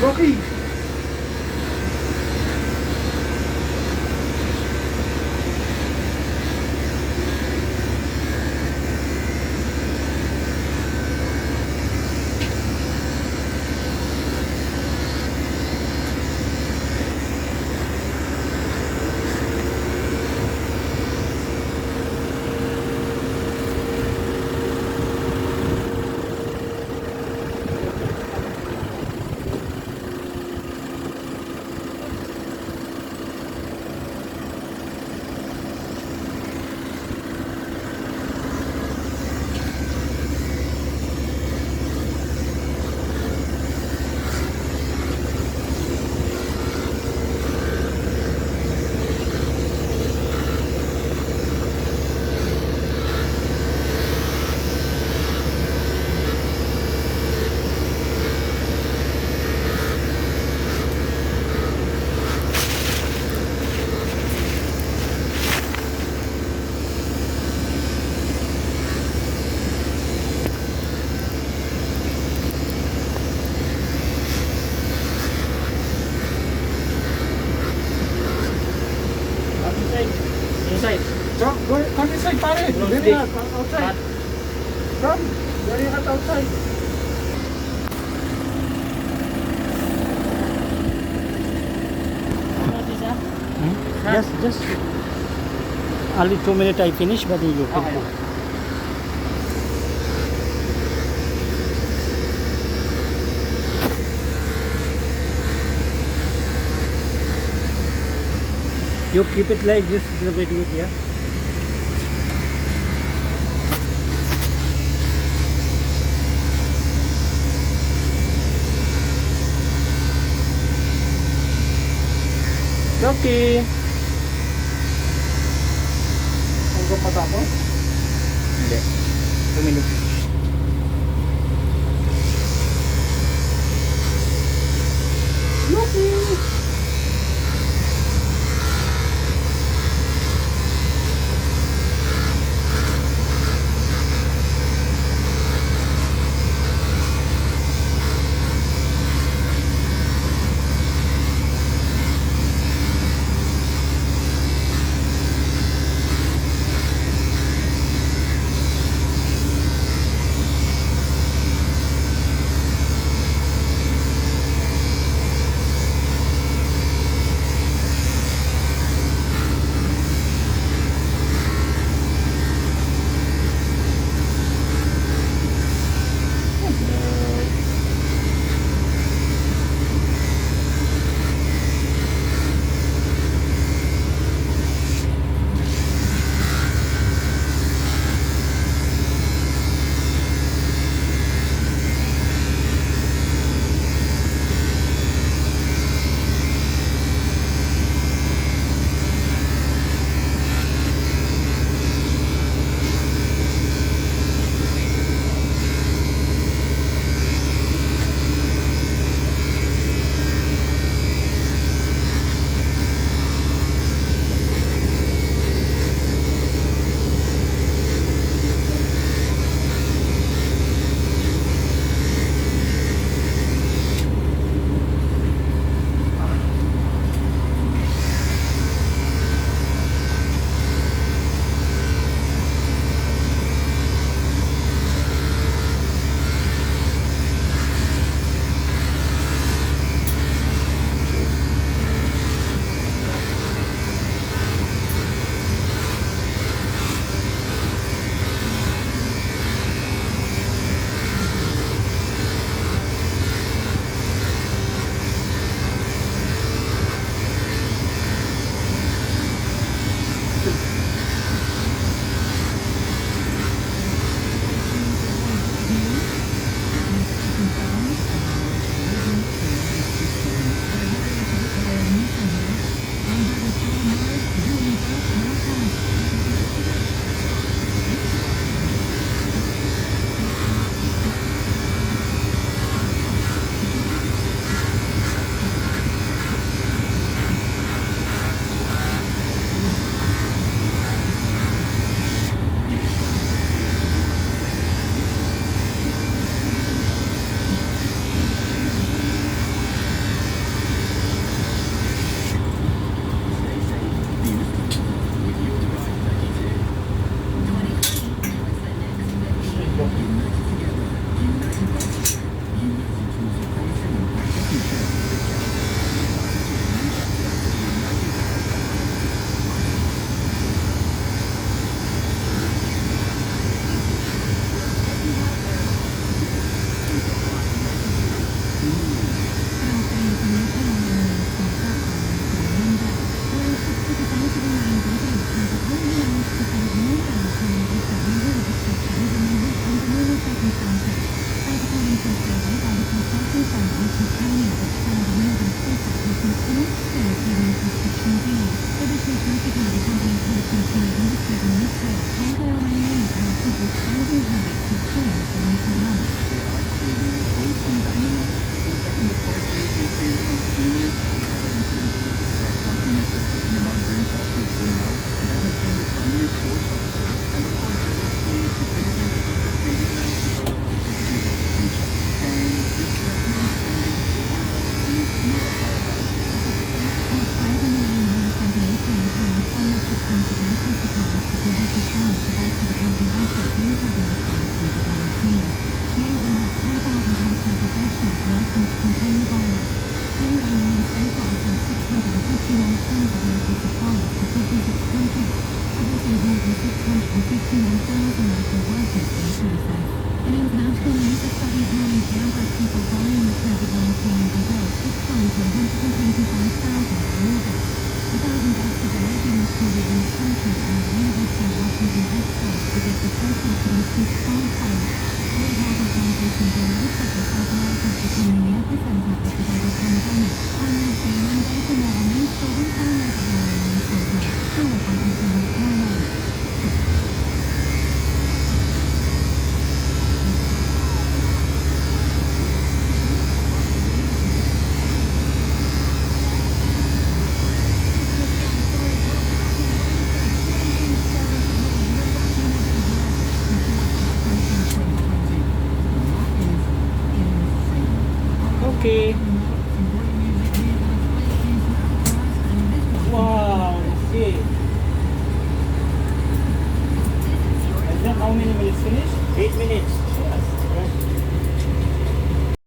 Rocky. Inside. Come, go, come inside, Pare. No, very hard, outside. Come, very hard outside. Hmm? Yes, just only two minutes I finish, but you can go. You keep it like this, the video here. Okay. Ang gumata ko? Hindi. Two minutes. Okay. Response to that to the Asian outbreak due to the response to the volcano. Here we have ten thousand healthcare professionals working to contain the virus. Similarly, in Saipan, some six hundred and fifty-one tons of medical supplies to fifty-six countries. That would be more than six hundred and fifty-one thousand medical workers in T S F. In international news, a study of how many outbreaks people die in the COVID nineteen in Brazil is climbed to one hundred and twenty-five thousand in August. A thousand deaths a day are being recorded in the country, and the University of Washington Health Service predicts the first case could increase fivefold. World Health Organization journalists such as South America is becoming the epicenter of the global pandemic. I'm Lucy, and I'm going to more on these stories and more to the island in Sydney. Powered by Open Health Airways. Okay. Wow, okay. Is that how many minutes finish?